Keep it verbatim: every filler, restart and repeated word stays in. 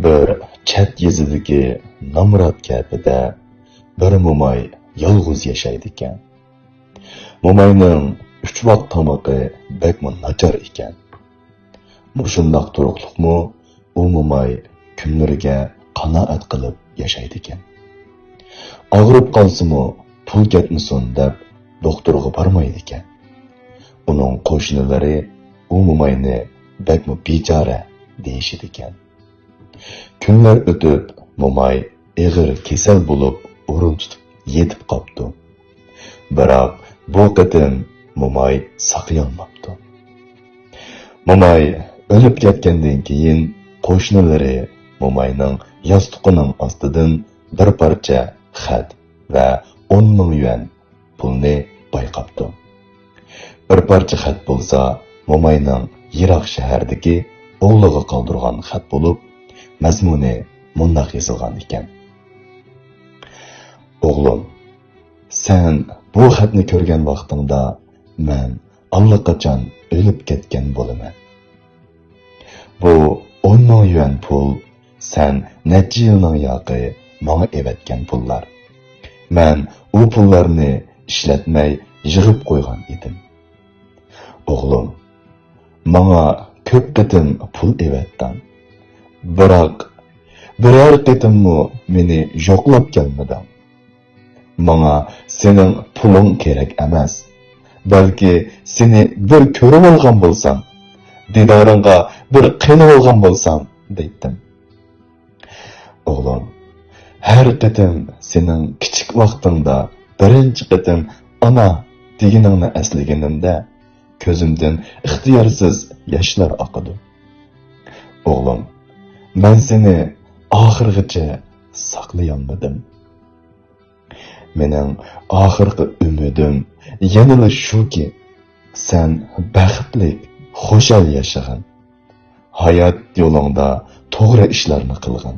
بىر چەت يېزىدىكى نامرات كەپىدە بىر موماي يالغۇز ياشايدىكەن. موماينىڭ ئۈچ ۋاق تامىقى بەكمۇ ناچار ئىكەن. مۇشۇنداق تۇرۇقلۇقمۇ ئۇ موماي كۈنلىرىگە قانائەت قىلىپ ياشايدىكەن. ئاغرىپ قالسىمۇ پۇل كەتمىسۇن دەپ دوختۇرغا بارمايدىكەن. ئۇنىڭ قوشنىلىرى ئۇ موماينى بەكمۇ بىچارە دېيىشىدىكەن. كۈنلەر ئۆتۈپ، موماي ئېغىر كېسەل بولۇپ ئورۇن تۇتۇپ يېتىپ قاپتۇ. بىراق بۇ قېتىم موماي ساقىيالماپتۇ. موماي ئۆلۈپ كەتكەندىن كېيىن قوشنىلىرى موماينىڭ ياستۇقىنىڭ ئاستىدىن بىر پارچە خەت ۋە ئون مىڭ يۈەن پۇلنى بايقاپتۇ. بىر پارچە خەت بولسا موماينىڭ يىراق شەھەردىكى ئوغلىغا قالدۇرغان خەت بولۇپ، مەزمۇنى مۇنداق يېزىلغان ئىكەن: ئوغلۇم، سەن بۇ خەتنى كۆرگەن ۋاقتىڭدا مەن ئاللىقاچان ئۆلۈپ كەتكەن بولىمەن. بۇ ئون مىڭ يۈەن پۇل سەن نەچچە يىلنىڭ ياقى ماڭا ئېۋەتكەن پۇللار. مەن ئۇ پۇللارنى ئىشلەتمەي يىغىپ قويغان ئىدىم. ئوغلۇم، ماڭا كۆپ قېتىم پۇل ئېۋەتتىڭ. بىراق بىرەر قېتىممۇ مېنى يوقلاپ كەلمىدىڭ. ماڭا سېنىڭ پۇلۇڭ كېرەك ئەمەس، بەلكى سېنى بىر كۆرۈۋالغان بولسام، دىدارىڭغا بىر قېنىۋالغان بولسام دەيتتىم. ئوغلۇم، ھەر قېتىم سېنىڭ كىچىك ۋاقتىڭدا بىرىنچى قېتىم ئانا دېگىنىڭنى ئەسلىگىنىمدە، كۆزۈمدىن ئىختىيارسىز ياشلار ئاقىدۇ. ئوغلۇم، مەن سېنى ئاخىرغىچە ساقلىيالمىدىم. مېنىڭ ئاخىرقى ئۈمىدىم يەنىلا شۇكى، سەن بەختلىك، خۇشال ياشىغىن. ھايات يولۇڭدا توغرا ئىشلارنى قىلغىن.